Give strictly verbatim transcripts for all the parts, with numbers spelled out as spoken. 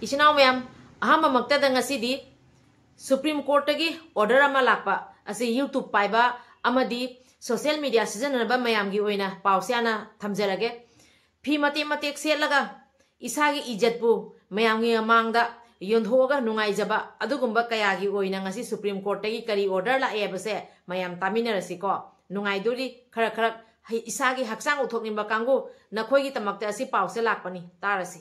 ꯏꯆꯤꯟ ꯏꯅꯥꯎ ꯃꯌꯥꯝ, ꯑꯍꯥꯟꯕꯃꯛꯇꯗ ꯉꯁꯤꯗꯤ Supreme Courtꯇꯒꯤ order ꯑꯃ ꯂꯥꯛꯄ ꯑꯁꯤ YouTube ꯄꯥꯏꯕ ꯑꯃꯗꯤ social media ꯁꯤꯖꯤꯟꯅꯅꯕ ꯃꯌꯥꯝꯒꯤ ꯑꯣꯏꯅ ꯄꯥꯎꯁꯦ ꯍꯥꯟꯅ ꯊꯝꯖꯔꯒꯦ꯫ ꯐꯤ ꯃꯇꯦꯛ ꯃꯇꯦꯛ ꯁꯦꯠꯂꯒ ꯏꯁꯥꯒꯤ ꯏꯖꯠꯄꯨ ꯃꯌꯥꯝꯒꯤ ꯃꯃꯥꯡꯗ ꯌꯣꯟꯊꯣꯛꯑꯒ ꯅꯨꯡꯉꯥꯏꯖꯕ ꯑꯗꯨꯒꯨꯝꯕ ꯀꯌꯥꯒꯤ ꯑꯣꯏꯅ ꯉꯁꯤ Supreme Courtꯇꯒꯤ ꯀꯔꯤ order ꯂꯥꯛꯑꯦ ꯍꯥꯏꯕꯁꯦ ꯃꯌꯥꯝ ꯇꯥꯃꯤꯟꯅꯔꯁꯤꯀꯣ꯫ ꯅꯨꯡꯉꯥꯏꯗꯣꯔꯤ꯫ ꯈꯔ ꯈꯔ ꯍꯩ-, ꯏꯁꯥꯒꯤ ꯍꯛꯆꯥꯡ ꯎꯠꯊꯣꯛꯅꯤꯡꯕ ꯀꯥꯡꯕꯨ, ꯅꯈꯣꯏꯒꯤꯗꯃꯛꯇ ꯑꯁꯤ ꯄꯥꯎꯁꯦ ꯂꯥꯛꯄꯅꯤ, ꯇꯥꯔꯁꯤ꯫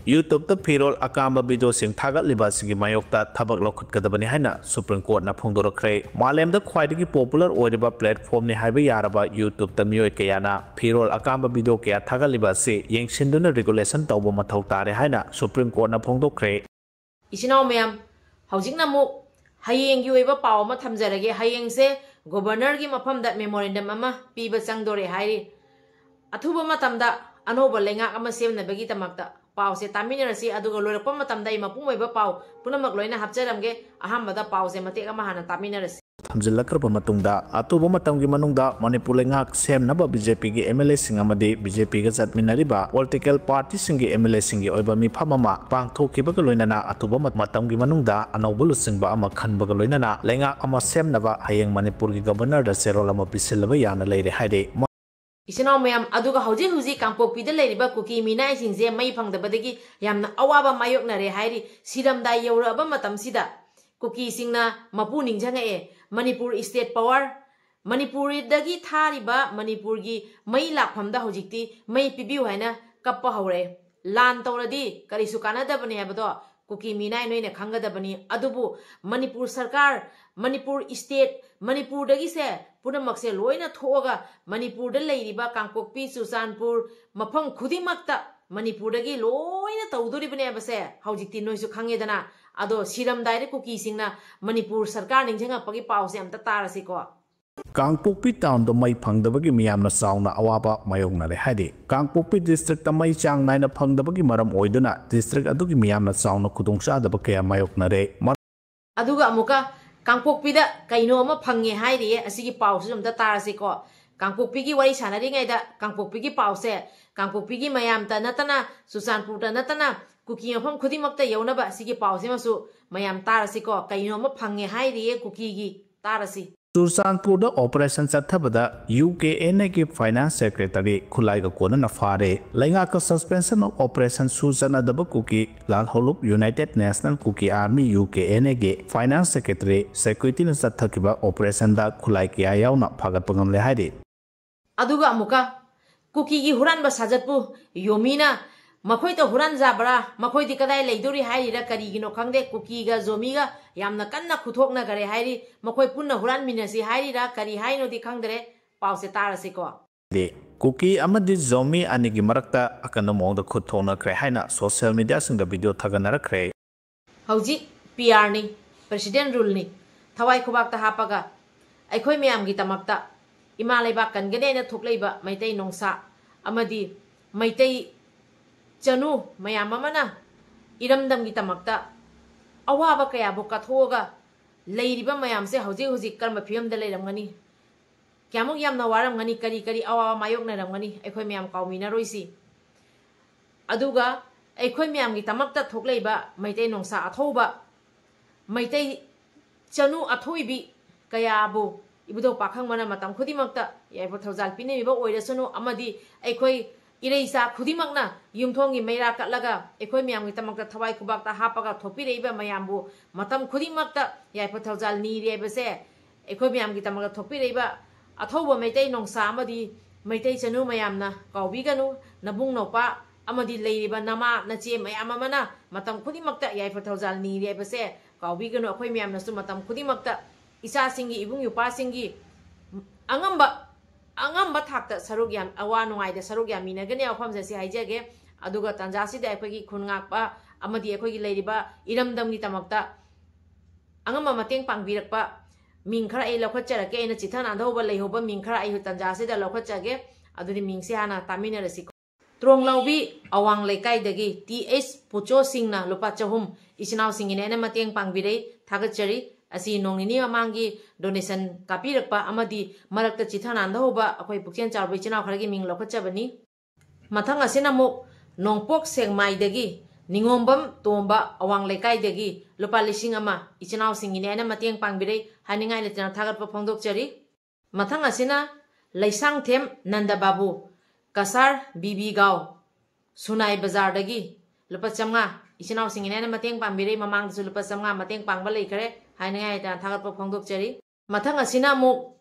YouTubeꯇ ꯐꯤꯔꯣꯜ ꯑꯀꯥꯝꯕ videoꯁꯤꯡ ꯊꯥꯒꯠꯂꯤꯕ ꯑꯁꯤꯒꯤ ꯃꯥꯌꯣꯛꯇ ꯊꯕꯛ ꯂꯧꯈꯠꯀꯗꯕꯅꯤ ꯍꯥꯏꯅ Supreme Courtꯅ ꯐꯣꯡꯗꯣꯔꯛꯈ꯭ꯔꯦ꯫ ꯃꯥꯂꯦꯝꯗ ꯈ꯭ꯋꯥꯏꯗꯒꯤ popular ꯑꯣꯏꯔꯤꯕ platformꯅꯤ ꯍꯥꯏꯕ ꯌꯥꯔꯕ YouTubeꯇ ꯃꯤꯑꯣꯏ ꯀꯌꯥꯅ ꯐꯤꯔꯣꯜ ꯑꯀꯥꯝꯕ video ꯀꯌꯥ ꯊꯥꯒꯠꯂꯤꯕ ꯑꯁꯤ ꯌꯦꯡꯁꯤꯟꯗꯨꯅ regulation ꯇꯧꯕ ꯃꯊꯧ ꯇꯥꯔꯦ ꯍꯥꯏꯅ Supreme Courtꯅ ꯐꯣꯡꯗꯣꯛꯈ꯭ꯔꯦ꯫ ꯏꯆꯤꯟ ꯏꯅꯥꯎ ꯃꯌꯥꯝ, ꯍꯧꯖꯤꯛꯅ ꯑꯃꯨꯛ ꯍꯌꯦꯡꯒꯤ ꯑꯣꯏꯕ ꯄꯥꯎ ꯑꯃ ꯊꯝꯖꯔꯒꯦ꯫ ꯍꯌꯦꯡꯁꯦ governorꯒꯤ ꯃꯐꯝꯗ memorandum ꯑꯃ ꯄꯤꯕ ꯆꯪꯗꯣꯔꯦ ꯍꯥꯏꯔꯤ꯫ ꯑꯊꯨꯕ ꯃꯇꯝꯗ ꯑꯅꯧꯕ ꯂꯩꯉꯥꯛ ꯑꯃ ꯁꯦꯝꯅꯕꯒꯤꯗꯃꯛꯇ ꯄꯥꯎꯁꯦ ꯇꯥꯃꯤꯟꯅꯔꯁꯤ, ꯑꯗꯨꯒ ꯂꯣꯏꯔꯛꯄ ꯃꯇꯝꯗ ꯑꯩ ꯃꯄꯨꯡ ꯑꯣꯏꯕ ꯄꯥꯎ ꯄꯨꯝꯅꯃꯛ ꯂꯣꯏꯅ ꯍꯥꯞꯆꯔꯝꯒꯦ꯫ ꯑꯍꯥꯟꯕꯗ ꯄꯥꯎꯁꯦ ꯃꯇꯦꯛ ꯑꯃ ꯍꯥꯟꯅ ꯇꯥꯃꯤꯟꯅꯔꯁꯤ꯫ ꯊꯝꯖꯤꯜꯂꯛꯈ꯭ꯔꯕ ꯃꯇꯨꯡꯗ, ꯑꯊꯨꯕ ꯃꯇꯝꯒꯤ ꯃꯅꯨꯡꯗ ꯃꯅꯤꯄꯨꯔ ꯂꯩꯉꯥꯛ ꯁꯦꯝꯅꯕ BJPꯒꯤ MLAꯁꯤꯡ ꯑꯃꯗꯤ BJPꯒ ꯆꯠꯃꯤꯟꯅꯔꯤꯕ political partyꯁꯤꯡꯒꯤ MLAꯁꯤꯡꯒꯤ ꯑꯣꯏꯕ ꯃꯤꯐꯝ ꯑꯃ ꯄꯥꯡꯊꯣꯛꯈꯤꯕꯒ ꯂꯣꯏꯅꯅ, ꯑꯊꯨꯕ ꯃ-, ꯃꯇꯝꯒꯤ ꯃꯅꯨꯡꯗ ꯑꯅꯧꯕ ꯂꯨꯆꯤꯡꯕ ꯑꯃ ꯈꯟꯕꯒ ꯂꯣꯏꯅꯅ ꯂꯩꯉꯥꯛ ꯑꯃ ꯁꯦꯝꯅꯕ ꯍꯌꯦꯡ ꯃꯅꯤꯄꯨꯔꯒꯤ governorꯗ ꯆꯦꯔꯣꯜ ꯑꯃ ꯄꯤꯁꯤꯜꯂꯕ ꯌꯥꯅ ꯂꯩꯔꯦ ꯍꯥꯏꯔꯤ꯫ ꯏꯆꯤꯟ ꯏꯅꯥꯎ ꯃꯌꯥꯝ, ꯑꯗꯨꯒ ꯍꯧꯖꯤꯛ ꯍꯧꯖꯤꯛ ꯀꯥꯡꯄꯣꯛꯄꯤꯗ ꯂꯩꯔꯤꯕ ꯀꯨꯀꯤ ꯃꯤꯅꯥꯏꯁꯤꯡꯁꯦ ꯃꯩ ꯐꯪꯗꯕꯗꯒꯤ ꯌꯥꯝꯅ ꯑꯋꯥꯕ ꯃꯥꯌꯣꯛꯅꯔꯦ ꯍꯥꯏꯔꯤ꯫ ꯁꯤꯔꯝꯗꯥꯏ ꯌꯧꯔꯛꯑꯕ ꯃꯇꯝꯁꯤꯗ ꯀꯨꯀꯤꯁꯤꯡꯅ ꯃꯄꯨ ꯅꯤꯡꯁꯤꯡꯉꯛꯑꯦ꯫ ꯃꯅꯤꯄꯨꯔ state power, ꯃꯅꯤꯄꯨꯔꯗꯒꯤ ꯊꯥꯔꯤꯕ ꯃꯅꯤꯄꯨꯔꯒꯤ ꯃꯩ ꯂꯥꯛꯐꯝꯗ ꯍꯧꯖꯤꯛꯇꯤ ꯃꯩ ꯄꯤꯕꯤꯌꯨ ꯍꯥꯏꯅ ꯀꯞꯄ ꯍꯧꯔꯛꯑꯦ꯫ ꯂꯥꯟ ꯇꯧꯔꯗꯤ ꯀꯔꯤꯁꯨ ꯀꯥꯟꯅꯗꯕꯅꯤ ꯍꯥꯏꯕꯗꯣ ꯀꯨꯀꯤ ꯃꯤꯅꯥꯏ ꯅꯣꯏꯅ ꯈꯪꯒꯗꯕꯅꯤ꯫ ꯑꯗꯨꯕꯨ ꯃꯅꯤꯄꯨꯔ ꯁꯔꯀꯥꯔ, ꯃꯅꯤꯄꯨꯔ state, ꯃꯅꯤꯄꯨꯔꯗꯒꯤꯁꯦ ꯄꯨꯝꯅꯃꯛꯁꯦ ꯂꯣꯏꯅ ꯊꯣꯛꯑꯒ ꯃꯅꯤꯄꯨꯔꯗ ꯂꯩꯔꯤꯕ ꯀꯥꯡꯄꯣꯛꯄꯤ, ꯆꯨꯔꯆꯥꯟꯄꯨꯔ, ꯃꯐꯝ ꯈꯨꯗꯤꯡꯃꯛꯇ ꯃꯅꯤꯄꯨꯔꯗꯒꯤ ꯂꯣꯏꯅ ꯇꯧꯗꯣꯔꯤꯕꯅꯦꯕꯁꯦ ꯍꯧꯖꯤꯛꯇꯤ ꯅꯣꯏꯁꯨ ꯈꯪꯉꯦꯗꯅ꯫ ꯑꯗꯣ ꯁꯤꯔꯝꯗꯥꯏꯗ ꯀꯨꯀꯤꯁꯤꯡꯅ ꯃꯅꯤꯄꯨꯔ ꯁꯔꯀꯥꯔ ꯅꯤꯡꯁꯤꯡꯉꯛꯄꯒꯤ ꯄꯥꯎꯁꯦ ꯑꯝꯇ ꯇꯥꯔꯁꯤꯀꯣ꯫ ꯀꯥꯡꯄꯣꯛꯄꯤ townꯗ ꯃꯩ ꯐꯪꯗꯕꯒꯤ ꯃꯤꯌꯥꯝꯅ ꯆꯥꯎꯅ ꯑꯋꯥꯕ ꯃꯥꯌꯣꯛꯅꯔꯦ ꯍꯥꯏꯔꯤ꯫ ꯀꯥꯡꯄꯣꯛꯄꯤ districtꯇ ꯃꯩ ꯆꯥꯡ ꯅꯥꯏꯅ ꯐꯪꯗꯕꯒꯤ ꯃꯔꯝ ꯑꯣꯏꯗꯨꯅ district ꯑꯗꯨꯒꯤ ꯃꯤꯌꯥꯝꯅ ꯆꯥꯎꯅ ꯈꯨꯗꯣꯡꯆꯥꯗꯕ ꯀꯌꯥ ꯃꯥꯌꯣꯛꯅꯔꯦ꯫ ꯃꯔ- ꯑꯗꯨꯒ ꯑꯃꯨꯛꯀ ꯀꯥꯡꯄꯣꯛꯄꯤꯗ ꯀꯩꯅꯣ ꯑꯃ ꯐꯪꯉꯦ ꯍꯥꯏꯔꯤꯌꯦ꯫ ꯑꯁꯤꯒꯤ ꯄꯥꯎꯁꯤꯁꯨ ꯑꯝꯇ ꯇꯥꯔꯁꯤꯀꯣ꯫ ꯀꯥꯡꯄꯣꯛꯄꯤꯒꯤ ꯋꯥꯔꯤ ꯁꯥꯟꯅꯔꯤꯉꯩꯗ ꯀꯥꯡꯄꯣꯛꯄꯤꯒꯤ ꯄꯥꯎꯁꯦ ꯀꯥꯡꯄꯣꯛꯄꯤꯒꯤ ꯃꯌꯥꯝꯇ ꯅꯠꯇꯅ, ꯆꯨꯔꯆꯥꯟꯄꯨꯔꯗ ꯅꯠꯇꯅ, ꯀꯨꯀꯤ ꯃꯐꯝ ꯈꯨꯗꯤꯡꯃꯛꯇ ꯌꯧꯅꯕ ꯁꯤꯒꯤ ꯄꯥꯎꯁꯤꯃꯁꯨ ꯃꯌꯥꯝ ꯇꯥꯔꯁꯤꯀꯣ꯫ ꯀꯩꯅꯣꯝꯃ ꯐꯪꯉꯦ ꯍꯥꯏꯔꯤꯌꯦ ꯀꯨꯀꯤꯒꯤ, ꯇꯥꯔꯁꯤ꯫ ꯆꯨꯔꯆꯥꯟꯄꯨꯔꯗ operation ꯆꯠꯊꯕꯗ U K N A ꯒꯤ finance secretary ꯈꯨꯠꯂꯥꯏꯒ ꯀꯣꯟꯅꯅ ꯐꯥꯔꯦ꯫ ꯂꯩꯉꯥꯛꯀ suspension of operation ꯁꯨ ꯆꯠꯅꯗꯕ ꯀꯨꯀꯤ ꯂꯥꯜꯍꯧꯂꯨꯞ United National Kuki Army, U K N A ꯒꯤ finance secretary security ꯅ ꯆꯠꯊꯈꯤꯕ operation ꯗ ꯈꯨꯠꯂꯥꯏ ꯀꯌꯥ ꯌꯥꯎꯅ ꯐꯥꯒꯠꯄ ꯉꯝꯂꯦ ꯍꯥꯏꯔꯤ꯫ ꯑꯗꯨꯒ ꯑꯃꯨꯛꯀ ꯀꯨꯀꯤꯒꯤ ꯍꯨꯔꯥꯟꯕ ꯁꯥꯖꯠꯄꯨ ꯌꯣꯃꯤꯅ ꯃꯈꯣꯏꯗ ꯍꯨꯔꯥꯟꯖꯕ꯭ꯔꯥ? ꯃꯈꯣꯏꯗꯤ ꯀꯗꯥꯏ ꯂꯩꯗꯣꯔꯤ ꯍꯥꯏꯔꯤꯔꯥ? ꯀꯔꯤꯒꯤꯅꯣ ꯈꯪꯗꯦ, ꯀꯨꯀꯤꯒ ꯖꯣꯃꯤꯒ ꯌꯥꯝꯅ ꯀꯟꯅ ꯈꯨꯊꯣꯛꯅꯈꯔꯦ ꯍꯥꯏꯔꯤ꯫ ꯃꯈꯣꯏ ꯄꯨꯟꯅ ꯍꯨꯔꯥꯟꯃꯤꯟꯅꯁꯤ ꯍꯥꯏꯔꯤꯔꯥ, ꯀꯔꯤ ꯍꯥꯏꯅꯣꯗꯤ ꯈꯪꯗꯔꯦ꯫ ꯄꯥꯎꯁꯦ ꯇꯥꯔꯁꯤꯀꯣ꯫ ꯗꯤ ꯀꯨꯀꯤ ꯑꯃꯗꯤ ꯖꯣꯃꯤ ꯑꯅꯤꯒꯤ ꯃꯔꯛꯇ ꯑꯀꯟꯕ ꯃꯑꯣꯡꯗ ꯈꯨꯠ ꯊꯣꯛꯅꯈ꯭ꯔꯦ ꯍꯥꯏꯅ social media ꯁꯤꯡꯗ video ꯊꯥꯒꯠꯅꯔꯛꯈ꯭ꯔꯦ꯫ ꯍꯧꯖꯤꯛ P R ꯅꯤ, President Rule ꯅꯤ, ꯊꯋꯥꯏ ꯈꯨꯕꯥꯛꯇ ꯍꯥꯞꯄꯒ ꯑꯩꯈꯣꯏ ꯃꯌꯥꯝꯒꯤꯗꯃꯛꯇ, ꯏꯃꯥ ꯂꯩꯕꯥꯛ ꯀꯟꯒꯅꯤ ꯍꯥꯏꯅ ꯊꯣꯛꯂꯛꯏꯕ ꯃꯩꯇꯩ ꯅꯣꯡꯁꯥ ꯑꯃꯗꯤ ꯃꯩꯇꯩ ꯆꯅꯨ ꯃꯌꯥꯝ ꯑꯃꯅ ꯏꯔꯝꯗꯝꯒꯤꯗꯃꯛꯇ ꯑꯋꯥꯕ ꯀꯌꯥꯕꯨ ꯀꯠꯊꯣꯛꯑꯒ ꯂꯩꯔꯤꯕ ꯃꯌꯥꯝꯁꯦ ꯍꯧꯖꯤꯛ ꯍꯧꯖꯤꯛ ꯀꯔꯝꯕ ꯐꯤꯕꯝꯗ ꯂꯩꯔꯝꯒꯅꯤ? ꯀꯌꯥꯃꯨꯛ ꯌꯥꯝꯅ ꯋꯥꯔꯝꯒꯅꯤ? ꯀꯔꯤ ꯀꯔꯤ ꯑꯋꯥꯕ ꯃꯥꯌꯣꯛꯅꯔꯝꯒꯅꯤ? ꯑꯩꯈꯣꯏ ꯃꯌꯥꯝ ꯀꯥꯎꯃꯤꯟꯅꯔꯣꯏꯁꯤ꯫ ꯑꯗꯨꯒ ꯑꯩꯈꯣꯏ ꯃꯌꯥꯝꯒꯤꯗꯃꯛꯇ ꯊꯣꯛꯂꯛꯏꯕ ꯃꯩꯇꯩ ꯅꯣꯡꯁꯥ ꯑꯊꯧꯕ, ꯃꯩꯇꯩ ꯆꯅꯨ ꯑꯊꯣꯏꯕꯤ ꯀꯌꯥꯕꯨ ꯏꯕꯨꯙꯧ ꯄꯥꯈꯪꯕꯅ ꯃꯇꯝ ꯈꯨꯗꯤꯡꯃꯛꯇ ꯌꯥꯏꯐ ꯊꯧꯖꯥꯜ ꯄꯤꯅꯔꯤꯕ ꯑꯣꯏꯔꯁꯅꯨ, ꯑꯃꯗꯤ ꯑꯩꯈꯣꯏ ꯏꯔꯩꯆꯥ ꯈꯨꯗꯤꯡꯃꯛꯅ ꯌꯨꯝꯊꯣꯡꯒꯤ ꯃꯩꯔꯥ ꯀꯠꯂꯒ ꯑꯩꯈꯣꯏ ꯃꯌꯥꯝꯒꯤꯗꯃꯛꯇ ꯊꯋꯥꯏ ꯈꯨꯕꯥꯛꯇ ꯍꯥꯞꯄꯒ ꯊꯣꯛꯄꯤꯔꯛꯏꯕ ꯃꯌꯥꯝꯕꯨ ꯃꯇꯝ ꯈꯨꯗꯤꯡꯃꯛꯇ ꯌꯥꯏꯐ ꯊꯧꯖꯥꯜ ꯅꯤꯔꯤ ꯍꯥꯏꯕꯁꯦ ꯑꯩꯈꯣꯏ ꯃꯌꯥꯝꯒꯤꯗꯃꯛꯇ ꯊꯣꯛꯄꯤꯔꯛꯏꯕ ꯑꯊꯧꯕ ꯃꯩꯇꯩ ꯅꯣꯡꯁꯥ ꯑꯃꯗꯤ ꯃꯩꯇꯩ ꯆꯅꯨ ꯃꯌꯥꯝꯅ ꯀꯥꯎꯕꯤꯒꯅꯨ꯫ ꯅꯕꯨꯡ ꯅꯧꯄꯥ ꯑꯃꯗꯤ ꯂꯩꯔꯤꯕ ꯅꯃꯥ ꯅꯆꯦ ꯃꯌꯥꯝ ꯑꯃꯅ ꯃꯇꯝ ꯈꯨꯗꯤꯡꯃꯛꯇ ꯌꯥꯏꯐ ꯊꯧꯖꯥꯜ ꯅꯤꯔꯤ ꯍꯥꯏꯕꯁꯦ ꯀꯥꯎꯕꯤꯒꯅꯨ꯫ ꯑꯩꯈꯣꯏ ꯃꯌꯥꯝꯅꯁꯨ ꯃꯇꯝ ꯈꯨꯗꯤꯡꯃꯛꯇ ꯏꯆꯥꯁꯤꯡꯒꯤ, ꯏꯕꯨꯡ ꯏꯄ꯭ꯋꯥꯁꯤꯡꯒꯤ ꯑꯉꯝꯕ, ꯑꯉꯝꯕ ꯊꯥꯛꯇ ꯁꯔꯨꯛ ꯌꯥꯝ, ꯑꯋꯥ ꯅꯨꯡꯉꯥꯏꯗ ꯁꯔꯨꯛ ꯌꯥꯃꯤꯟꯅꯒꯅꯤ ꯋꯥꯐꯝꯁꯦ ꯁꯤ ꯍꯥꯏꯖꯒꯦ꯫ ꯑꯗꯨꯒ ꯇꯥꯟꯖꯥꯁꯤꯗ ꯑꯩꯈꯣꯏꯒꯤ ꯈꯨꯟ ꯉꯥꯛꯄ ꯑꯃꯗꯤ ꯑꯩꯈꯣꯏꯒꯤ ꯂꯩꯔꯤꯕ ꯏꯔꯝꯗꯝꯒꯤꯗꯃꯛꯇ ꯑꯉꯝꯕ ꯃꯇꯦꯡ ꯄꯥꯡꯕꯤꯔꯛꯄ ꯃꯤꯡ ꯈꯔ ꯑꯩ ꯂꯧꯈꯠꯆꯔꯛꯀꯦ꯫ ꯑꯩꯅ ꯆꯤꯊ ꯅꯥꯟꯊꯍꯧꯕ ꯂꯩꯍꯧꯕ ꯃꯤꯡ ꯈꯔ ꯑꯩ ꯇꯥꯟꯖꯥꯁꯤꯗ ꯂꯧꯈꯠꯆꯒꯦ꯫ ꯑꯗꯨꯗꯤ ꯃꯤꯡꯁꯦ ꯍꯥꯟꯅ ꯇꯥꯃꯤꯟꯅꯔꯁꯤꯀꯣ꯫ ꯇ꯭ꯔꯣꯡꯂꯥꯎꯕꯤ ꯑꯋꯥꯡ ꯂꯩꯀꯥꯏꯗꯒꯤ T H ꯄꯨꯆꯣ ꯁꯤꯡꯅ ꯂꯨꯄꯥ ꯆꯍꯨꯝ, ꯏꯆꯤꯟ ꯏꯅꯥꯎꯁꯤꯡꯒꯤꯅꯦ ꯑꯩꯅ ꯃꯇꯦꯡ ꯄꯥꯡꯕꯤꯔꯛꯏ, ꯊꯥꯒꯠꯆꯔꯤ꯫ ꯑꯁꯤ ꯅꯣꯡ ꯅꯤꯅꯤ ꯃꯃꯥꯡꯒꯤ donation ꯀꯥꯞꯄꯤꯔꯛꯄ ꯑꯃꯗꯤ ꯃꯔꯛꯇ ꯆꯤꯊ ꯅꯥꯟꯊꯍꯧꯕ ꯑꯩꯈꯣꯏ ꯄꯨꯛꯆꯦꯜ ꯆꯥꯎꯔꯕ ꯏꯆꯤꯟ ꯏꯅꯥꯎ ꯈꯔꯒꯤ ꯃꯤꯡ ꯂꯧꯈꯠꯆꯕꯅꯤ꯫ ꯃꯊꯪ ꯑꯁꯤꯅ ꯑꯃꯨꯛ ꯅꯣꯡꯄꯣꯛ ꯁꯦꯛꯃꯥꯏꯗꯒꯤ ꯅꯤꯉꯣꯝꯕꯝ ꯇꯣꯝꯕ, ꯑꯋꯥꯡ ꯂꯩꯀꯥꯏꯗꯒꯤ ꯂꯨꯄꯥ ꯂꯤꯁꯤꯡ ꯑꯃ ꯏꯆꯤꯟ ꯏꯅꯥꯎꯁꯤꯡꯒꯤꯅꯦ ꯍꯥꯏꯅ ꯃꯇꯦꯡ ꯄꯥꯡꯕꯤꯔꯩ, ꯍꯥꯏꯅꯤꯡꯉꯥꯏ ꯂꯩꯇꯅ ꯊꯥꯒꯠꯄ ꯐꯣꯡꯗꯣꯛꯆꯔꯤ꯫ ꯃꯊꯪ ꯑꯁꯤꯅ ꯂꯩꯁꯥꯡꯊꯦꯝ ꯅꯟꯗ ꯕꯥꯕꯨ, ꯀꯁꯥꯔ ꯕꯤꯕꯤꯒꯥꯎ, ꯁꯨꯅꯥꯏ ꯕꯖꯥꯔꯗꯒꯤ ꯂꯨꯄꯥ ꯆꯥꯝꯃꯉꯥ ꯏꯆꯤꯟ ꯏꯅꯥꯎꯁꯤꯡꯒꯤꯅꯦ ꯍꯥꯏꯅ ꯃꯇꯦꯡ ꯄꯥꯡꯕꯤꯔꯩ, ꯃꯃꯥꯡꯗꯁꯨ ꯂꯨꯄꯥ ꯆꯥꯝꯃꯉꯥ ꯃꯇꯦꯡ ꯄꯥꯡꯕ ꯂꯩꯈꯔꯦ, ꯍꯥꯏꯅꯤꯡꯉꯥꯏ ꯂꯩꯇꯅ ꯊꯥꯒꯠꯄ ꯐꯣꯡꯗꯣꯛꯆꯔꯤ꯫ ꯃꯊꯪ ꯑꯁꯤꯅ ꯑꯃꯨꯛ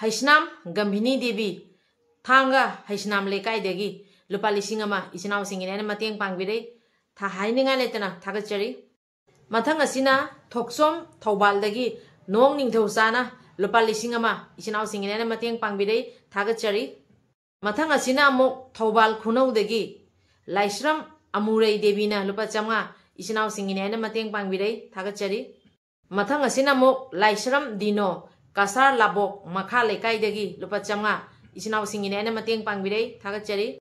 ꯍꯩꯁꯅꯥꯝ ꯒꯝꯚꯤꯅꯤ ꯗꯦꯕꯤ, ꯊꯥꯡꯒ ꯍꯩꯁꯅꯥꯝ ꯂꯩꯀꯥꯏꯗꯒꯤ ꯂꯨꯄꯥ ꯂꯤꯁꯤꯡ ꯑꯃ ꯏꯆꯤꯟ ꯏꯅꯥꯎꯁꯤꯡꯒꯤꯅꯦ ꯍꯥꯏꯅ ꯃꯇꯦꯡ ꯄꯥꯡꯕꯤꯔꯩ, ꯊꯥ-, ꯍꯥꯏꯅꯤꯡꯉꯥꯏ ꯂꯩꯇꯅ ꯊꯥꯒꯠꯆꯔꯤ꯫ ꯃꯊꯪ ꯑꯁꯤꯅ ꯊꯣꯛꯆꯣꯝ ꯊꯧꯕꯥꯜꯗꯒꯤ ꯅꯣꯡ ꯅꯤꯡꯊꯧꯆꯥꯅ ꯂꯨꯄꯥ ꯂꯤꯁꯤꯡ ꯑꯃ ꯏꯆꯤꯟ ꯏꯅꯥꯎꯁꯤꯡꯒꯤꯅꯦ ꯍꯥꯏꯅ ꯃꯇꯦꯡ ꯄꯥꯡꯕꯤꯔꯩ, ꯊꯥꯒꯠꯆꯔꯤ꯫ ꯃꯊꯪ ꯑꯁꯤꯅ ꯑꯃꯨꯛ ꯊꯧꯕꯥꯜ ꯈꯨꯅꯧꯗꯒꯤ ꯂꯥꯏꯁ꯭ꯔꯝ ꯑꯃꯨꯔꯩ ꯗꯦꯕꯤꯅ ꯂꯨꯄꯥ ꯆꯥꯝꯃꯉꯥ ꯏꯆꯤꯟ ꯏꯅꯥꯎꯁꯤꯡꯒꯤꯅꯦ ꯍꯥꯏꯅ ꯃꯇꯦꯡ ꯄꯥꯡꯕꯤꯔꯩ, ꯊꯥꯒꯠꯆꯔꯤ꯫ ꯃꯊꯪ ꯑꯁꯤꯅ ꯑꯃꯨꯛ ꯂꯥꯏꯁ꯭ꯔꯝ ꯗꯤꯅꯣ, ꯀꯁꯥꯔ ꯂꯥꯕꯣꯛ ꯃꯈꯥ ꯂꯩꯀꯥꯏꯗꯒꯤ ꯂꯨꯄꯥ ꯆꯥꯝꯃꯉꯥ ꯏꯆꯤꯟ ꯏꯅꯥꯎꯁꯤꯡꯒꯤꯅꯦ ꯍꯥꯏꯅ ꯃꯇꯦꯡ ꯄꯥꯡꯕꯤꯔꯩ, ꯊꯥꯒꯠꯆꯔꯤ꯫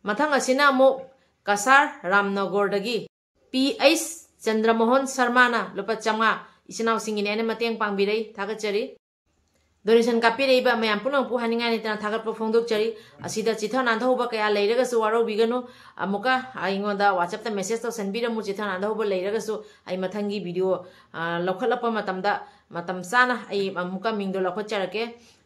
ꯃꯊꯪ ꯑꯁꯤꯅ ꯑꯃꯨꯛ ꯀꯁꯥꯔ ꯔꯥꯝꯅꯒꯔꯗꯒꯤ ꯄꯤ ꯑꯩꯆ ꯆꯟꯗ꯭ꯔꯃꯣꯍꯟ ꯁꯔꯃꯥꯅ ꯂꯨꯄꯥ ꯆꯥꯝꯃꯉꯥ ꯏꯆꯤꯟ ꯏꯅꯥꯎꯁꯤꯡꯒꯤꯅꯦ ꯍꯥꯏꯅ ꯃꯇꯦꯡ ꯄꯥꯡꯕꯤꯔꯩ, ꯊꯥꯒꯠꯆꯔꯤ꯫ Donation ꯀꯥꯞꯄꯤꯔꯛꯏꯕ ꯃꯌꯥꯝ ꯄꯨꯝꯅꯃꯛꯄꯨ ꯍꯥꯏꯅꯤꯡꯉꯥꯏ ꯂꯩꯇꯅ ꯊꯥꯒꯠꯄ ꯐꯣꯡꯗꯣꯛꯆꯔꯤ꯫ ꯑꯁꯤꯗ ꯆꯤꯊ ꯅꯥꯟꯊꯍꯧꯕ ꯀꯌꯥ ꯂꯩꯔꯒꯁꯨ ꯋꯥꯔꯧꯕꯤꯒꯅꯨ꯫ ꯑꯃꯨꯛꯀ ꯑꯩꯉꯣꯟꯗ WhatsApp-ꯇ message ꯇꯧꯁꯟꯕꯤꯔꯝꯃꯨ, ꯆꯤꯊ ꯅꯥꯟꯊꯍꯧꯕ ꯂꯩꯔꯒꯁꯨ ꯑꯩ ꯃꯊꯪꯒꯤ video, ꯑ, ꯂꯧꯈꯠꯂꯛꯄ ꯃꯇꯝꯗ ꯃꯇꯝ ꯆꯥꯅ ꯑꯩ ꯑꯃꯨꯛꯀ ꯃꯤꯡꯗꯣ ꯂꯧꯈꯠꯆꯔꯛꯀꯦ꯫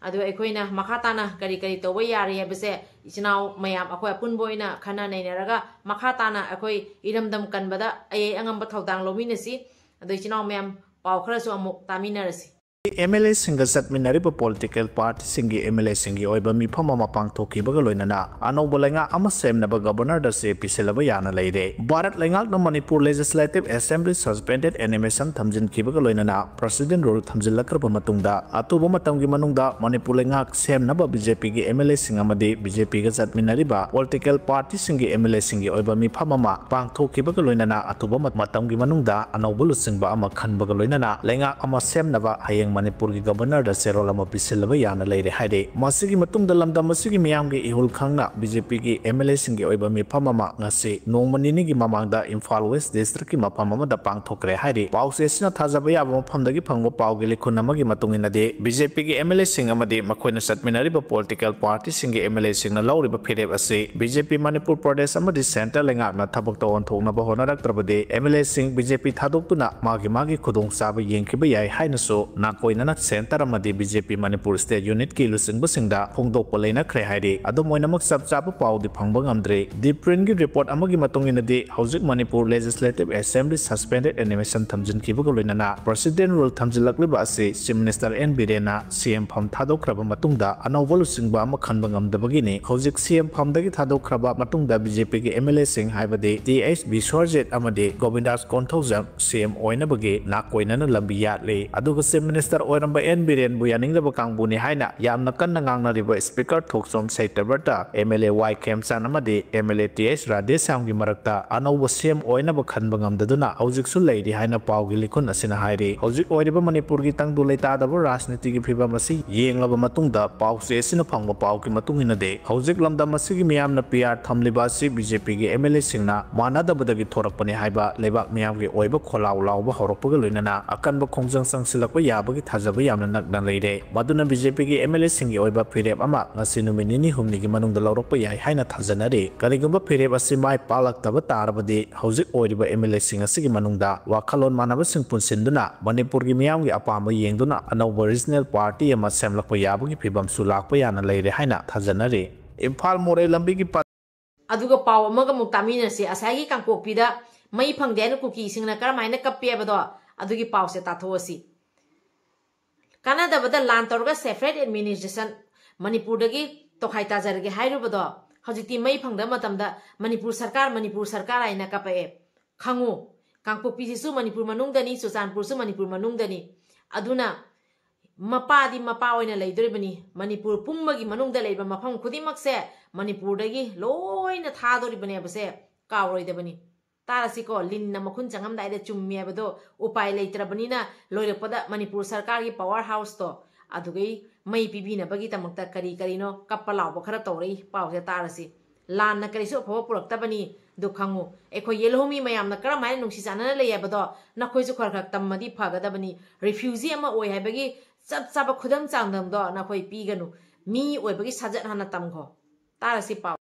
ꯑꯗꯨꯒ ꯑꯩꯈꯣꯏꯅ ꯃꯈꯥ ꯇꯥꯅ ꯀꯔꯤ ꯀꯔꯤ ꯇꯧꯕ ꯌꯥꯔꯤ ꯍꯥꯏꯕꯁꯦ ꯏꯆꯤꯟ ꯏꯅꯥꯎ ꯃꯌꯥꯝ ꯑꯩꯈꯣꯏ ꯑꯄꯨꯟꯕ ꯑꯣꯏꯅ ꯈꯟꯅ ꯅꯩꯅꯔꯒ ꯃꯈꯥ ꯇꯥꯅ ꯑꯩꯈꯣꯏ ꯏꯔꯝꯗꯝ ꯀꯟꯕꯗ ꯑꯩ ꯑꯉꯝꯕ ꯊꯧꯗꯥꯡ ꯂꯧꯃꯤꯟꯅꯁꯤ꯫ ꯑꯗꯣ ꯏꯆꯤꯟ ꯏꯅꯥꯎ ꯃꯌꯥꯝ ꯄꯥꯎ ꯈꯔꯁꯨ ꯑꯃꯨꯛ ꯇꯥꯃꯤꯟꯅꯔꯁꯤ꯫ ꯑꯦꯝ ꯑꯦꯜ ꯑꯦꯁꯤꯡꯒ ꯆꯠꯃꯤꯟꯅꯔꯤꯕ political partyꯁꯤꯡꯒꯤ ꯑꯦꯝ ꯑꯦꯜ ꯑꯦꯁꯤꯡꯒꯤ ꯑꯣꯏꯕ ꯃꯤꯐꯝ ꯑꯃ ꯄꯥꯡꯊꯣꯛꯈꯤꯕꯒ ꯂꯣꯏꯅꯅ ꯑꯅꯧꯕ ꯂꯩꯉꯥꯛ ꯑꯃ ꯁꯦꯝꯅꯕ Governorꯗ ꯆꯦ ꯄꯤꯁꯤꯜꯂꯕ ꯌꯥꯅ ꯂꯩꯔꯦ꯫ ꯚꯥꯔꯠ ꯂꯩꯉꯥꯛꯅ Manipur Legislative Assembly suspended animation ꯊꯝꯖꯤꯟꯈꯤꯕꯒ ꯂꯣꯏꯅꯅ President Rule ꯊꯝꯖꯤꯜꯂꯛꯈ꯭ꯔꯕ ꯃꯇꯨꯡꯗ ꯑꯊꯨꯕ ꯃꯇꯝꯒꯤ ꯃꯅꯨꯡꯗ ꯃꯅꯤꯄꯨꯔ ꯂꯩꯉꯥꯛ ꯁꯦꯝꯅꯕ BJPꯒꯤ ꯑꯦꯝ ꯑꯦꯜ ꯑꯦꯁꯤꯡ ꯑꯃꯗꯤ BJPꯒ ꯆꯠꯃꯤꯟꯅꯔꯤꯕ political partyꯁꯤꯡꯒꯤ ꯑꯦꯝ ꯑꯦꯜ ꯑꯦꯁꯤꯡꯒꯤ ꯑꯣꯏꯕ ꯃꯤꯐꯝ ꯑꯃ ꯄꯥꯡꯊꯣꯛꯈꯤꯕꯒ ꯂꯣꯏꯅꯅ ꯑꯊꯨꯕ ꯃꯇꯝꯒꯤ ꯃꯅꯨꯡꯗ ꯑꯅꯧꯕ ꯂꯨꯆꯤꯡꯕ ꯑꯃ ꯈꯟꯕꯒ ꯂꯣꯏꯅꯅ ꯂꯩꯉꯥꯛ ꯑꯃ ꯁꯦꯝꯅꯕ ꯍꯌꯦꯡ ꯃꯅꯤꯄꯨꯔꯒꯤ ꯒꯕꯔꯅꯔꯗ ꯆꯦꯔꯣꯜ ꯑꯃ ꯄꯤꯁꯤꯜꯂꯕ ꯌꯥꯅ ꯂꯩꯔꯦ ꯍꯥꯏꯔꯤ꯫ ꯃꯁꯤꯒꯤ ꯃꯇꯨꯡꯗ ꯂꯝꯗꯝ ꯑꯁꯤꯒꯤ ꯃꯤꯌꯥꯝꯒꯤ ꯏꯍꯨꯜ ꯈꯪꯅ ꯕꯤ ꯖꯦ ꯄꯤꯒꯤ ꯑꯦꯝ ꯑꯦꯜ ꯑꯦꯁꯤꯡꯒꯤ ꯑꯣꯏꯕ ꯃꯤꯐꯝ ꯑꯃ ꯉꯁꯤ ꯅꯣꯡꯃ ꯅꯤꯅꯤꯒꯤ ꯃꯃꯥꯡꯗ ꯏꯝꯐꯥꯜ ꯋꯦꯁ ꯗꯤꯁꯇ꯭ꯔꯤꯛꯀꯤ ꯃꯐꯝ ꯑꯃꯗ ꯄꯥꯡꯊꯣꯛꯈ꯭ꯔꯦ ꯍꯥꯏꯔꯤ꯫ ꯄꯥꯎꯆꯦ ꯑꯁꯤꯅ ꯊꯥꯖꯕ ꯌꯥꯕ ꯃꯐꯝꯗꯒꯤ ꯐꯪꯕ ꯄꯥꯎꯒꯤ ꯂꯤꯈꯨꯟ ꯑꯃꯒꯤ ꯃꯇꯨꯡ ꯏꯟꯅꯗꯤ, ꯕꯤ ꯖꯦ ꯄꯤꯒꯤ ꯑꯦꯝ ꯑꯦꯜ ꯑꯦꯁꯤꯡ ꯑꯃꯗꯤ ꯃꯈꯣꯏꯅ ꯆꯠꯃꯤꯟꯅꯔꯤꯕ ꯄꯣꯂꯤꯇꯤꯀꯦꯜ ꯄꯥꯔꯇꯤꯁꯤꯡꯒꯤ ꯑꯦꯝ ꯑꯦꯜ ꯑꯦꯁꯤꯡꯅ ꯂꯧꯔꯤꯕ ꯐꯤꯔꯦꯞ ꯑꯁꯤ ꯕꯤ ꯖꯦ ꯄꯤ ꯃꯅꯤꯄꯨꯔ ꯄ꯭ꯔꯗꯦꯁ ꯑꯃꯗꯤ ꯁꯦꯟꯇꯔ ꯂꯩꯉꯥꯛꯅ ꯊꯕꯛꯇ ꯑꯣꯟꯊꯣꯛꯅꯕ ꯍꯣꯠꯅꯔꯛꯇ꯭ꯔꯕꯗꯤ, ꯑꯦꯝ ꯑꯦꯜ ꯑꯦꯁꯤꯡ ꯕꯤ ꯖꯦ ꯄꯤ ꯊꯥꯗꯣꯛꯇꯨꯅ ꯃꯥꯒꯤ ꯃꯥꯒꯤ ꯈꯨꯗꯣꯡꯆꯥꯕ ꯌꯦꯡꯈꯤꯕ ꯌꯥꯏ ꯍꯥꯏꯅꯁꯨ ꯅꯥꯀꯣꯏꯅꯅ ꯁꯦꯟꯇꯔ ꯑꯃꯗꯤ ꯕꯤ ꯖꯦ ꯄꯤ ꯃꯅꯤꯄꯨꯔ ꯁ꯭ꯇꯦꯠ ꯌꯨꯅꯤꯠꯀꯤ ꯂꯨꯆꯤꯡꯕꯁꯤꯡꯗ ꯐꯣꯡꯗꯣꯛꯄ ꯂꯩꯅꯈ꯭ꯔꯦ ꯍꯥꯏꯔꯤ꯫ ꯑꯗꯨꯝ ꯑꯣꯏꯅꯃꯛ, ꯆꯞ ꯆꯥꯕ ꯄꯥꯎꯗꯤ ꯐꯪꯕ ꯉꯝꯗ꯭ꯔꯤ꯫ ꯗꯤꯄ꯭ꯔꯤꯟꯒꯤ ꯔꯤꯄꯣꯔꯠ ꯑꯃꯒꯤ ꯃꯇꯨꯡ ꯏꯟꯅꯗꯤ, ꯍꯧꯖꯤꯛ ꯃꯅꯤꯄꯨꯔ ꯂꯦꯖꯤꯁꯂꯦꯇꯤꯚ ꯑꯦꯁꯦꯝꯕ꯭ꯂꯤ ꯁꯁꯄꯦꯟꯗꯦꯗ ꯑꯦꯅꯤꯃꯦꯁꯟ ꯊꯝꯖꯤꯟꯈꯤꯕꯒ ꯂꯣꯏꯅꯅ ꯄ꯭ꯔꯦꯁꯤꯗꯦꯟ ꯔꯨꯜ ꯊꯝꯖꯤꯜꯂꯛꯂꯤꯕ ꯑꯁꯤ ꯆꯤꯐ ꯃꯤꯅꯤꯁꯇꯔ ꯑꯦꯟ ꯕꯤꯔꯦꯟꯅ ꯁꯤ ꯑꯦꯝ ꯐꯝ ꯊꯥꯗꯣꯛꯈ꯭ꯔꯕ ꯃꯇꯨꯡꯗ ꯑꯅꯧꯕ ꯂꯨꯆꯤꯡꯕ ꯑꯃ ꯈꯟꯕ ꯉꯝꯗꯕꯒꯤꯅꯤ꯫ ꯍꯧꯖꯤꯛ ꯁꯤ ꯑꯦꯝ ꯐꯝꯗꯒꯤ ꯊꯥꯗꯣꯛꯈ꯭ꯔꯕ ꯃꯇꯨꯡꯗ ꯕꯤ ꯖꯦ ꯄꯤꯒꯤ ꯑꯦꯝ ꯑꯦꯜ ꯑꯦꯁꯤꯡ ꯍꯥꯏꯕꯗꯤ ꯇꯤ ꯑꯩꯆ ꯕꯤꯁ꯭ꯋꯔꯖꯤꯠ ꯑꯃꯗꯤ ꯒꯣꯕꯤꯟꯗꯥꯁ ꯀꯣꯟꯊꯧꯖꯝ ꯁꯤ ꯑꯦꯝ ꯑꯣꯏꯅꯕꯒꯤ ꯅꯥꯀꯣꯏꯅꯅ ꯂꯝꯕꯤ ꯌꯥꯠꯂꯤ꯫ ꯑꯗꯨꯒ ꯆꯤꯐ ꯃꯤꯅꯤꯁꯇꯔ ꯑꯣꯏꯔꯝꯕ ꯑꯦꯟ ꯕꯤꯔꯦꯟꯕꯨ ꯌꯥꯅꯤꯡꯗꯕ ꯀꯥꯡꯕꯨꯅꯤ ꯍꯥꯏꯅ ꯌꯥꯝꯅ ꯀꯟꯅ ꯉꯥꯡꯅꯔꯤꯕ ꯁ꯭ꯄꯤꯀꯔ ꯊꯣꯛꯆꯣꯝ ꯁꯩꯇꯕ꯭ꯔꯇ, M L A Y Khemchand ꯑꯃꯗꯤ M L A T H ꯔꯥꯙꯦꯁ꯭ꯌꯥꯝꯒꯤ ꯃꯔꯛꯇ ꯑꯅꯧꯕ ꯁꯤ ꯑꯦꯝ ꯑꯣꯏꯅꯕ ꯈꯟꯕ ꯉꯝꯗꯗꯨꯅ ꯍꯧꯖꯤꯛꯁꯨ ꯂꯩꯔꯤ ꯍꯥꯏꯅ ꯄꯥꯎꯒꯤ ꯂꯤꯈꯨꯟ ꯑꯁꯤꯅ ꯍꯥꯏꯔꯤ꯫ ꯍꯧꯖꯤꯛ ꯑꯣꯏꯔꯤꯕ ꯃꯅꯤꯄꯨꯔꯒꯤ ꯇꯪꯗꯨ ꯂꯩꯇꯥꯗꯕ ꯔꯥꯖꯅꯤꯇꯤꯒꯤ ꯐꯤꯕꯝ ꯑꯁꯤ ꯌꯦꯡꯂꯕ ꯃꯇꯨꯡꯗ, ꯄꯥꯎꯆꯦ ꯑꯁꯤꯅ ꯐꯪꯕ ꯄꯥꯎꯒꯤ ꯃꯇꯨꯡ ꯏꯟꯅꯗꯤ, ꯍꯧꯖꯤꯛ ꯂꯝꯗꯝ ꯑꯁꯤꯒꯤ ꯃꯤꯌꯥꯝꯅ ꯄꯤ ꯑꯥꯔ ꯊꯝꯂꯤꯕ ꯑꯁꯤ ꯕꯤ ꯖꯦ ꯄꯤꯒꯤ ꯑꯦꯝ ꯑꯦꯜ ꯑꯦꯁꯤꯡꯅ ꯃꯥꯟꯅꯗꯕꯗꯒꯤ ꯊꯣꯔꯛꯄꯅꯤ ꯍꯥꯏꯕ ꯂꯩꯕꯥꯛ ꯃꯤꯌꯥꯝꯒꯤ ꯑꯣꯏꯕ ꯈꯣꯜꯂꯥꯎ ꯂꯥꯎꯕ ꯍꯧꯔꯛꯄꯒ ꯂꯣꯏꯅꯅ ꯑꯀꯟꯕ ꯈꯣꯡꯖꯪ ꯆꯪꯁꯤꯜꯂꯛꯄ ꯌꯥꯕꯒꯤ ꯊꯥꯖꯕ ꯌꯥꯝꯅ ꯅꯛꯅ ꯂꯩꯔꯦ꯫ ꯃꯗꯨꯅ ꯕꯤ ꯖꯦ ꯄꯤꯒꯤ ꯑꯦꯝ ꯑꯦꯜ ꯑꯦꯁꯤꯡꯒꯤ ꯑꯣꯏꯕ ꯐꯤꯔꯦꯞ ꯑꯃ ꯉꯁꯤ ꯅꯨꯃꯤꯠ ꯅꯤꯅꯤ ꯍꯨꯝꯅꯤꯒꯤ ꯃꯅꯨꯡꯗ ꯂꯧꯔꯛꯄ ꯌꯥꯏ ꯍꯥꯏꯅ ꯊꯥꯖꯅꯔꯤ꯫ ꯀꯔꯤꯒꯨꯝꯕ ꯐꯤꯔꯦꯞ ꯑꯁꯤ ꯃꯥꯏ ꯄꯥꯛꯂꯛꯇꯕ ꯇꯥꯔꯕꯗꯤ, ꯍꯧꯖꯤꯛ ꯑꯣꯏꯔꯤꯕ ꯑꯦꯝ ꯑꯦꯜ ꯑꯦꯁꯤꯡ ꯑꯁꯤꯒꯤ ꯃꯅꯨꯡꯗ ꯋꯥꯈꯜꯂꯣꯟ ꯃꯥꯟꯅꯕꯁꯤꯡ ꯄꯨꯟꯁꯤꯟꯗꯨꯅ ꯃꯅꯤꯄꯨꯔꯒꯤ ꯃꯤꯌꯥꯝꯒꯤ ꯑꯄꯥꯝꯕ ꯌꯦꯡꯗꯨꯅ ꯑꯅꯧꯕ ꯔꯤꯖꯅꯦꯜ ꯄꯥꯔꯇꯤ ꯑꯃ ꯁꯦꯝꯂꯛꯄ ꯌꯥꯕꯒꯤ ꯐꯤꯕꯝꯁꯨ ꯂꯥꯛꯄ ꯌꯥꯅ ꯂꯩꯔꯦ ꯍꯥꯏꯅ ꯊꯥꯖꯅꯔꯤ꯫ ꯏꯝꯐꯥꯜ ꯃꯣꯔꯦ ꯂꯝꯕꯤꯒꯤ ꯄ- ꯑꯗꯨꯒ ꯄꯥꯎ ꯑꯃꯒ ꯑꯃꯨꯛ ꯇꯥꯃꯤꯟꯅꯁꯤ꯫ ꯉꯁꯥꯏꯒꯤ ꯀꯥꯡꯄꯣꯛꯄꯤꯗ ꯃꯩ ꯐꯪꯗꯦ ꯍꯥꯏꯅ ꯀꯨꯀꯤꯁꯤꯡꯅ ꯀꯔꯝꯍꯥꯏꯅ ꯀꯞꯄꯤ ꯍꯥꯏꯕꯗꯣ, ꯑꯗꯨꯒꯤ ꯄꯥꯎꯁꯦ ꯇꯥꯊꯣꯛꯑꯁꯤ꯫ ꯀꯥꯟꯅꯗꯕꯗ ꯂꯥꯟ ꯇꯧꯔꯒ separate administration ꯃꯅꯤꯄꯨꯔꯗꯒꯤ ꯇꯣꯈꯥꯏ ꯇꯥꯖꯔꯒꯦ ꯍꯥꯏꯔꯨꯕꯗꯣ, ꯍꯧꯖꯤꯛꯇꯤ ꯃꯩ ꯐꯪꯗꯕ ꯃꯇꯝꯗ ꯃꯅꯤꯄꯨꯔ ꯁꯔꯀꯥꯔ, ꯃꯅꯤꯄꯨꯔ ꯁꯔꯀꯥꯔ ꯍꯥꯏꯅ ꯀꯞꯄꯛꯑꯦ꯫ ꯈꯪꯉꯨ, ꯀꯥꯡꯄꯣꯛꯄꯤꯁꯤꯁꯨ ꯃꯅꯤꯄꯨꯔ ꯃꯅꯨꯡꯗꯅꯤ, ꯆꯨꯔꯆꯥꯟꯄꯨꯔꯁꯨ ꯃꯅꯤꯄꯨꯔ ꯃꯅꯨꯡꯗꯅꯤ꯫ ꯑꯗꯨꯅ ꯃꯄꯥꯗꯤ ꯃꯄꯥ ꯑꯣꯏꯅ ꯂꯩꯗꯣꯔꯤꯕꯅꯤ꯫ ꯃꯅꯤꯄꯨꯔ ꯄꯨꯝꯕꯒꯤ ꯃꯅꯨꯡꯗ ꯂꯩꯕ ꯃꯐꯝ ꯈꯨꯗꯤꯡꯃꯛꯁꯦ ꯃꯅꯤꯄꯨꯔꯗꯒꯤ ꯂꯣꯏꯅ ꯊꯥꯗꯣꯔꯤꯕꯅꯦꯕꯁꯦ ꯀꯥꯎꯔꯣꯏꯗꯕꯅꯤ꯫ ꯇꯥꯔꯁꯤꯀꯣ, ꯂꯤꯟꯅ ꯃꯈꯨꯟ ꯆꯪꯉꯝꯗꯥꯏꯗ ꯆꯨꯝꯃꯤ ꯍꯥꯏꯕꯗꯣ ꯎꯄꯥꯏ ꯂꯩꯇ꯭ꯔꯕꯅꯤꯅ ꯂꯣꯏꯔꯛꯄꯗ ꯃꯅꯤꯄꯨꯔ ꯁꯔꯀꯥꯔꯒꯤ power houseꯇꯣ ꯑꯗꯨꯒꯩ ꯃꯩ ꯄꯤꯕꯤꯅꯕꯒꯤꯗꯃꯛꯇ ꯀꯔꯤ ꯀꯔꯤꯅꯣ ꯀꯞꯄ ꯂꯥꯎꯕ ꯈꯔ ꯇꯧꯔꯛꯏ꯫ ꯄꯥꯎꯁꯦ ꯇꯥꯔꯁꯤ꯫ ꯂꯥꯟꯅ ꯀꯔꯤꯁꯨ ꯑꯐꯕ ꯄꯨꯔꯛꯇꯕꯅꯤ꯫ ꯑꯗꯨ ꯈꯪꯉꯨ, ꯑꯩꯈꯣꯏ ꯌꯦꯜꯍꯧꯃꯤ ꯃꯌꯥꯝꯅ ꯀꯔꯝ ꯍꯥꯏꯅ ꯅꯨꯡꯁꯤ ꯆꯥꯟꯅꯅ ꯂꯩ ꯍꯥꯏꯕꯗꯣ ꯅꯈꯣꯏꯁꯨ ꯈꯔ ꯈꯔ ꯇꯝꯃꯗꯤ ꯐꯒꯗꯕꯅꯤ꯫ Refugee ꯑꯃ ꯑꯣꯏ ꯍꯥꯏꯕꯒꯤ ꯆꯞ ꯆꯥꯕ ꯈꯨꯗꯝ ꯆꯥꯡꯗꯝꯗꯣ ꯅꯈꯣꯏ ꯄꯤꯒꯅꯨ꯫ ꯃꯤ ꯑꯣꯏꯕꯒꯤ ꯁꯥꯖꯠ ꯍꯥꯟꯅ ꯇꯝꯈꯣ꯫ ꯇꯥꯔꯁꯤ ꯄꯥꯎ꯫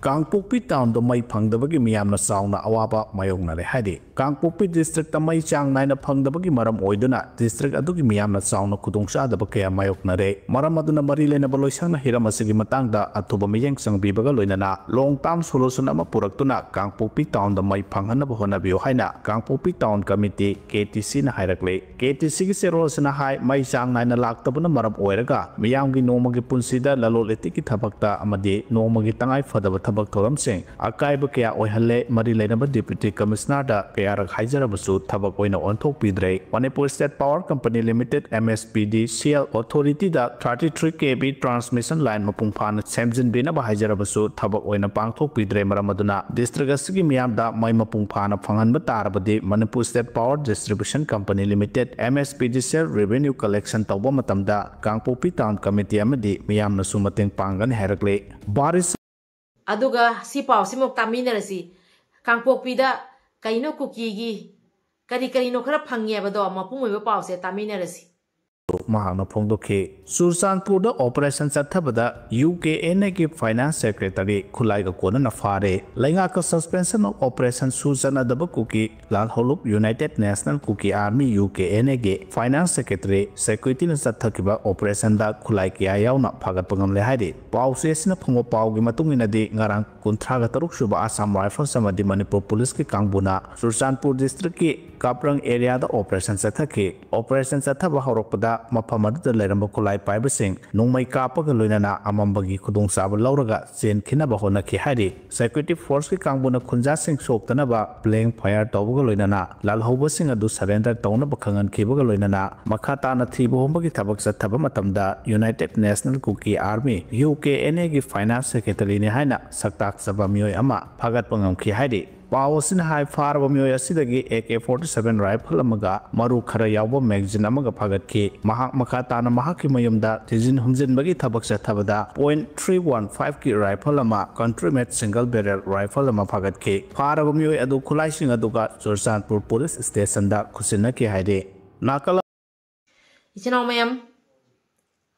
ꯀꯥꯡꯄꯣꯛꯄꯤ ꯇꯥꯎꯟꯗ ꯃꯩ ꯐꯪꯗꯕꯒꯤ ꯃꯤꯌꯥꯝꯅ ꯆꯥꯎꯅ ꯑꯋꯥꯕ ꯃꯥꯌꯣꯛꯅꯔꯦ ꯍꯥꯏꯔꯤ꯫ ꯀꯥꯡꯄꯣꯛꯄꯤ ꯗꯤꯁꯇ꯭ꯔꯤꯛꯇ ꯃꯩ ꯆꯥꯡ ꯅꯥꯏꯅ ꯐꯪꯗꯕꯒꯤ ꯃꯔꯝ ꯑꯣꯏꯗꯨꯅ ꯗꯤꯁꯇ꯭ꯔꯤꯛ ꯑꯗꯨꯒꯤ ꯃꯤꯌꯥꯝꯅ ꯆꯥꯎꯅ ꯈꯨꯗꯣꯡꯆꯥꯗꯕ ꯀꯌꯥ ꯃꯥꯌꯣꯛꯅꯔꯦ꯫ ꯃꯔꯝ ꯑꯗꯨꯅ ꯃꯔꯤ ꯂꯩꯅꯕ ꯂꯣꯏꯁꯪꯅ ꯍꯤꯔꯝ ꯑꯁꯤꯒꯤ ꯃꯇꯥꯡꯗ ꯑꯊꯨꯕ ꯃꯤꯠꯌꯦꯡ ꯆꯪꯕꯤꯕꯒ ꯂꯣꯏꯅꯅ long term solution ꯑꯃ ꯄꯨꯔꯛꯇꯨꯅ ꯀꯥꯡꯄꯣꯛꯄꯤ ꯇꯥꯎꯟꯗ ꯃꯩ ꯐꯪꯍꯟꯅꯕ ꯍꯣꯠꯅꯕꯤꯌꯨ ꯍꯥꯏꯅ ꯀꯥꯡꯄꯣꯛꯄꯤ ꯇꯥꯎꯟ ꯀꯃꯤꯇꯤ, KTCꯅ ꯍꯥꯏꯔꯛꯂꯦ꯫ KTCꯒꯤ ꯆꯦꯔꯣꯜ ꯑꯁꯤꯅ ꯍꯥꯏ, ꯃꯩ ꯆꯥꯡ ꯅꯥꯏꯅ ꯂꯥꯛꯇꯕꯅ ꯃꯔꯝ ꯑꯣꯏꯔꯒ ꯃꯤꯌꯥꯝꯒꯤ ꯅꯣꯡꯃꯒꯤ ꯄꯨꯟꯁꯤꯗ ꯂꯂꯣꯟ ꯏꯇꯤꯛꯀꯤ ꯊꯕꯛꯇ ꯑꯃꯗꯤ ꯅꯣꯡꯃꯒꯤ ꯇꯉꯥꯏ ꯐꯗꯕ ꯊꯕꯛ ꯊꯧꯔꯝꯁꯤꯡ ꯑꯀꯥꯏꯕ ꯀꯌꯥ ꯑꯣꯏꯍꯜꯂꯦ꯫ ꯃꯔꯤ ꯂꯩꯅꯕ Deputy Commissionerꯗ ꯀꯌꯥꯔꯛ ꯍꯥꯏꯖꯔꯕꯁꯨ ꯊꯕꯛ ꯑꯣꯏꯅ ꯑꯣꯟꯊꯣꯛꯄꯤꯗ꯭ꯔꯦ꯫ Manipur State Power Company Limited, MSPDCL, Authorityꯗ thirty three KV transmission line ꯃꯄꯨꯡ ꯐꯥꯅ ꯁꯦꯝꯖꯤꯟꯕꯤꯅꯕ ꯍꯥꯏꯖꯔꯕꯁꯨ ꯊꯕꯛ ꯑꯣꯏꯅ ꯄꯥꯡꯊꯣꯛꯄꯤꯗ꯭ꯔꯦ꯫ ꯃꯔꯝ ꯑꯗꯨꯅ ꯗꯤꯁꯇ꯭ꯔꯤꯛ ꯑꯁꯤꯒꯤ ꯃꯤꯌꯥꯝꯗ ꯃꯩ ꯃꯄꯨꯡ ꯐꯥꯅ ꯐꯪꯍꯟꯕ ꯇꯥꯔꯕꯗꯤ Manipur State Power Distribution Company Limited, MSPDCL revenue collection ꯇꯧꯕ ꯃꯇꯝꯗ ꯀꯥꯡꯄꯣꯛꯄꯤ ꯇꯥꯎꯟ ꯀꯃꯤꯇꯤ ꯑꯃꯗꯤ ꯃꯤꯌꯥꯝꯅꯁꯨ ꯃꯇꯦꯡ ꯄꯥꯡꯒꯅꯤ ꯍꯥꯏꯔꯛꯂꯤ꯫ ꯕꯥꯔꯤꯁ ꯑꯗꯨꯒ ꯁꯤ ꯄꯥꯎꯁꯤꯃꯨꯛ ꯇꯥꯃꯤꯟꯅꯔꯁꯤ꯫ ꯀꯥꯡꯄꯣꯛꯄꯤꯗ ꯀꯩꯅꯣ ꯀꯨꯀꯤꯒꯤ ꯀꯔꯤ ꯀꯔꯤꯅꯣ ꯈꯔ ꯐꯪꯉꯦ ꯍꯥꯏꯕꯗꯣ ꯃꯄꯨꯡ ꯑꯣꯏꯕ ꯄꯥꯎꯁꯦ ꯇꯥꯃꯤꯟꯅꯔꯁꯤ꯫ ꯃꯍꯥꯛꯅ ꯐꯣꯡꯗꯣꯛꯈꯤ꯫ ꯆꯨꯔꯆꯥꯟꯄꯨꯔꯗ operation ꯆꯠꯊꯕꯗ UKNAꯒꯤ finance secretary ꯈꯨꯠꯂꯥꯏꯒ ꯀꯣꯟꯅꯅ ꯐꯥꯔꯦ꯫ ꯂꯩꯉꯥꯛꯀ suspension of operation ꯁꯨ ꯆꯠꯅꯗꯕ ꯀꯨꯀꯤ ꯂꯥꯜꯍꯧꯂꯨꯞ United National Kuki Army, UKNAꯒꯤ finance secretary securityꯅ ꯆꯠꯊꯈꯤꯕ operationꯗ ꯈꯨꯠꯂꯥꯏ ꯀꯌꯥ ꯌꯥꯎꯅ ꯐꯥꯒꯠꯄ ꯉꯝꯂꯦ ꯍꯥꯏꯔꯤ꯫ ꯄꯥꯎꯆꯦ ꯑꯁꯤꯅ ꯐꯪꯕ ꯄꯥꯎꯒꯤ ꯃꯇꯨꯡ ꯏꯟꯅꯗꯤ ꯉꯔꯥꯡ ꯀꯨꯟꯊ꯭ꯔꯥꯒ ꯇꯔꯨꯛ ꯁꯨꯕ Assam Rifles ꯑꯃꯗꯤ ꯃꯅꯤꯄꯨꯔ ꯄꯨꯂꯤꯁꯀꯤ ꯀꯥꯡꯕꯨꯅ ꯆꯨꯔꯆꯥꯟꯄꯨꯔ ꯗꯤꯁꯇ꯭ꯔꯤꯛꯀꯤ ꯀꯥꯞꯔꯪ ꯑꯦꯔꯤꯌꯥꯗ operation ꯆꯠꯊꯈꯤ꯫ Operation ꯆꯠꯊꯕ ꯍꯧꯔꯛꯄꯗ ꯃꯐꯝ ꯑꯗꯨꯗ ꯂꯩꯔꯝꯕ ꯈꯨꯠꯂꯥꯏ ꯄꯥꯏꯕꯁꯤꯡ ꯅꯣꯡꯃꯩ ꯀꯥꯞꯄꯒ ꯂꯣꯏꯅꯅ ꯑꯃꯝꯕꯒꯤ ꯈꯨꯗꯣꯡꯆꯥꯕ ꯂꯧꯔꯒ ꯆꯦꯟꯈꯤꯅꯕ ꯍꯣꯠꯅꯈꯤ ꯍꯥꯏꯔꯤ꯫ Security forceꯀꯤ ꯀꯥꯡꯕꯨꯅ ꯈꯨꯟꯖꯥꯁꯤꯡ ꯁꯣꯛꯇꯅꯕ blank fire ꯇꯧꯕꯒ ꯂꯣꯏꯅꯅ ꯂꯥꯜꯍꯧꯕꯁꯤꯡ ꯑꯗꯨ surrender ꯇꯧꯅꯕ ꯈꯪꯍꯟꯈꯤꯕꯒ ꯂꯣꯏꯅꯅ ꯃꯈꯥ ꯇꯥꯅ ꯊꯤꯕ ꯍꯨꯝꯕꯒꯤ ꯊꯕꯛ ꯆꯠꯊꯕ ꯃꯇꯝꯗ United National Kuki Army, UKNAꯒꯤ finance secretaryꯅꯤ ꯍꯥꯏꯅ ꯁꯛꯇꯥꯛꯆꯕ ꯃꯤꯑꯣꯏ ꯑꯃ ꯐꯥꯒꯠꯄ ꯉꯝꯈꯤ ꯍꯥꯏꯔꯤ꯫ ꯄꯥꯎ ꯑꯁꯤꯅ ꯍꯥꯏ, ꯐꯥꯔꯕ ꯃꯤꯑꯣꯏ ꯑꯁꯤꯗꯒꯤ A K forty seven rifle ꯑꯃꯒ ꯃꯔꯨ ꯈꯔ ꯌꯥꯎꯕ magazine ꯑꯃꯒ ꯐꯥꯒꯠꯈꯤ꯫ ꯃꯍꯥꯛ ꯃꯈꯥ ꯇꯥꯅ ꯃꯍꯥꯛꯀꯤ ꯃꯌꯨꯝꯗ ꯊꯤꯖꯤꯟ ꯍꯨꯝꯖꯤꯟꯕꯒꯤ ꯊꯕꯛ ꯆꯠꯊꯕꯗ point three one five ꯀꯤ rifle ꯑꯃ, country made single barrel rifle ꯑꯃ ꯐꯥꯒꯠꯈꯤ꯫ ꯐꯥꯔꯕ ꯃꯤꯑꯣꯏ ꯑꯗꯨ ꯈꯨꯠꯂꯥꯏꯁꯤꯡ ꯑꯗꯨꯒ ꯆꯨꯔꯆꯥꯟꯄꯨꯔ police station ꯗ ꯈꯨꯠꯁꯤꯟꯅꯈꯤ ꯍꯥꯏꯔꯤ꯫ ꯅꯥꯀꯜ ꯏꯆꯤꯟ ꯏꯅꯥꯎ ꯃꯌꯥꯝ,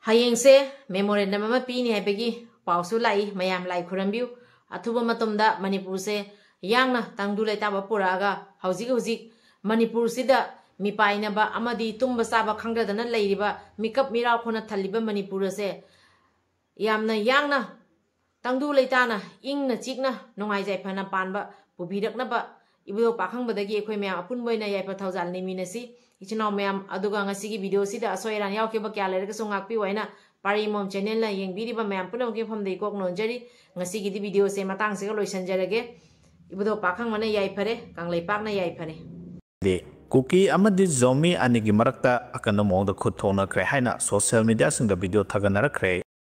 ꯍꯌꯦꯡꯁꯦ memorandum ꯑꯃ ꯄꯤꯅꯤ ꯍꯥꯏꯕꯒꯤ ꯄꯥꯎꯁꯨ ꯂꯥꯛꯏ꯫ ꯃꯌꯥꯝ ꯂꯥꯏ ꯈꯨꯔꯝꯕꯤꯌꯨ꯫ ꯑꯊꯨꯕ ꯃꯇꯝꯗ ꯃꯅꯤꯄꯨꯔꯁꯦ ꯌꯥꯡꯅ ꯇꯪꯗꯨ ꯂꯩꯇꯥꯕ ꯄꯨꯔꯛꯑꯒ ꯍꯧꯖꯤꯛ ꯍꯧꯖꯤꯛ ꯃꯅꯤꯄꯨꯔꯁꯤꯗ ꯃꯤꯄꯥꯏꯅꯕ ꯑꯃꯗꯤ ꯇꯨꯝꯕ ꯆꯥꯕ ꯈꯪꯗꯗꯅ ꯂꯩꯔꯤꯕ ꯃꯤꯀꯞ ꯃꯤꯔꯥꯎꯈꯣꯟꯅ ꯊꯜꯂꯤꯕ ꯃꯅꯤꯄꯨꯔ ꯑꯁꯦ ꯌꯥꯝꯅ ꯌꯥꯡꯅ ꯇꯪꯗꯨ ꯂꯩꯇꯥꯅ ꯏꯪꯅ ꯆꯤꯛꯅ ꯅꯨꯡꯉꯥꯏ ꯌꯥꯏꯐꯅ ꯄꯥꯟꯕ ꯄꯨꯕꯤꯔꯛꯅꯕ ꯏꯕꯨꯙꯧ ꯄꯥꯈꯪꯕꯗꯒꯤ ꯑꯩꯈꯣꯏ ꯃꯌꯥꯝ ꯑꯄꯨꯟꯕ ꯑꯣꯏꯅ ꯌꯥꯏꯐ ꯊꯧꯖꯥꯜ ꯅꯤꯃꯤꯟꯅꯁꯤ꯫ ꯏꯆꯤꯟ ꯏꯅꯥꯎ ꯃꯌꯥꯝ, ꯑꯗꯨꯒ ꯉꯁꯤꯒꯤ video ꯁꯤꯗ ꯑꯁꯣꯏ ꯑꯔꯥꯟ ꯌꯥꯎꯈꯤꯕ ꯀꯌꯥ ꯂꯩꯔꯒꯁꯨ ꯉꯥꯛꯄꯤꯌꯨ ꯍꯥꯏꯅ ꯄꯥꯔꯤ ꯃꯣꯝ channel ꯅ ꯌꯦꯡꯕꯤꯔꯤꯕ ꯃꯌꯥꯝ ꯄꯨꯝꯅꯃꯛꯀꯤ ꯃꯐꯝꯗꯒꯤ ꯀꯣꯛ ꯅꯣꯟꯖꯔꯤ꯫ ꯉꯁꯤꯒꯤꯗꯤ video ꯁꯦ ꯃꯇꯥꯡꯁꯤꯒ ꯂꯣꯏꯁꯤꯟꯖꯔꯒꯦ꯫ ꯏꯕꯨꯙꯧ ꯄꯥꯈꯪꯕꯅ ꯌꯥꯏꯐꯔꯦ, ꯀꯪꯂꯩꯄꯥꯛꯅ ꯌꯥꯏꯐꯔꯦ꯫ ꯀꯨꯀꯤ ꯑꯃꯗꯤ ꯖꯣꯃꯤ ꯑꯅꯤꯒꯤ ꯃꯔꯛꯇ ꯑꯀꯟꯕ ꯃꯑꯣꯡꯗ ꯈꯨꯠ ꯊꯣꯛꯅꯈ꯭ꯔꯦ ꯍꯥꯏꯅ social media ꯁꯤꯡꯗ video ꯊꯥꯒꯠꯅꯔꯛꯈ꯭ꯔꯦ꯫